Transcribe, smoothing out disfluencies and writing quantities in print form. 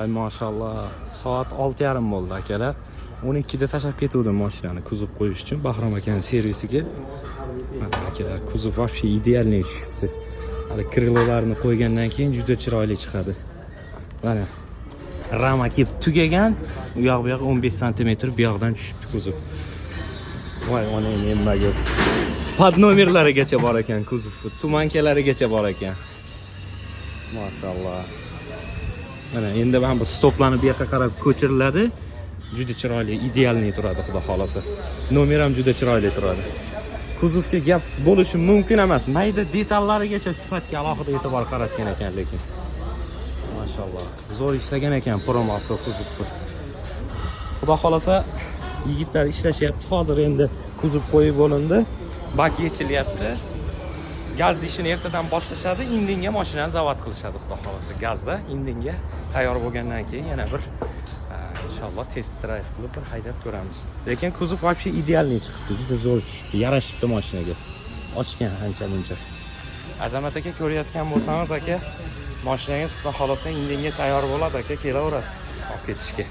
Ay, mashalloh, soat 6:30 bo'ldi, akalar. 12da tashlab ketuvdim mashinani kuzov qo'yish uchun Bahrom akani servisiga. Mana, akalar, kuzov вообще идеальный tushibdi. Hali крыло larni qo'ygandan keyin juda chiroyli chiqadi. Mana, rama kelib tugagan, u yoq bu yoq 15 santimetr bu yoqdan tushibdi kuzov. Voy onang emmaga. Под номер larigacha bor ekan kuzov, туманка larigacha bor ekan. Mashalloh. Mana, endi mana bu stoplarni bu yoqqa qarab ko'chiriladi. Juda chiroyli, идеальный turadi, xudo xolasa. Nomer ham juda chiroyli turadi. Kuzovga gap bo'lishi mumkin emas. Mayda detallarigacha sifatga alohida e'tibor qaratgan ekan lekin. Mashalloh. Zo'r ishlagan ekan Prom Avto kuzovni. Xudo xolasa, yigitlar ishlashyapti. Hozir endi kuzov qo'yib bo'lindi. Bak yechilyapti. Gaz ishini ertadan boshlashadi, indinga mashinani zavod qilishadi, xudo xolasa. Gazda indinga tayyor bo'lgandan keyin yana bir inshaalloh test drive qilib, bir haydab ko'ramiz. Lekin kuzov вообще идеальный chiqibdi, juda zo'r tushibdi, yarashibdi mashinaga. Ochgan ancha muncha. Azamat aka, ko'rayotgan bo'lsangiz, aka, mashinangiz, xudo xolasa, indinga tayyor bo'ladi, aka, kelaverasiz olib ketishga.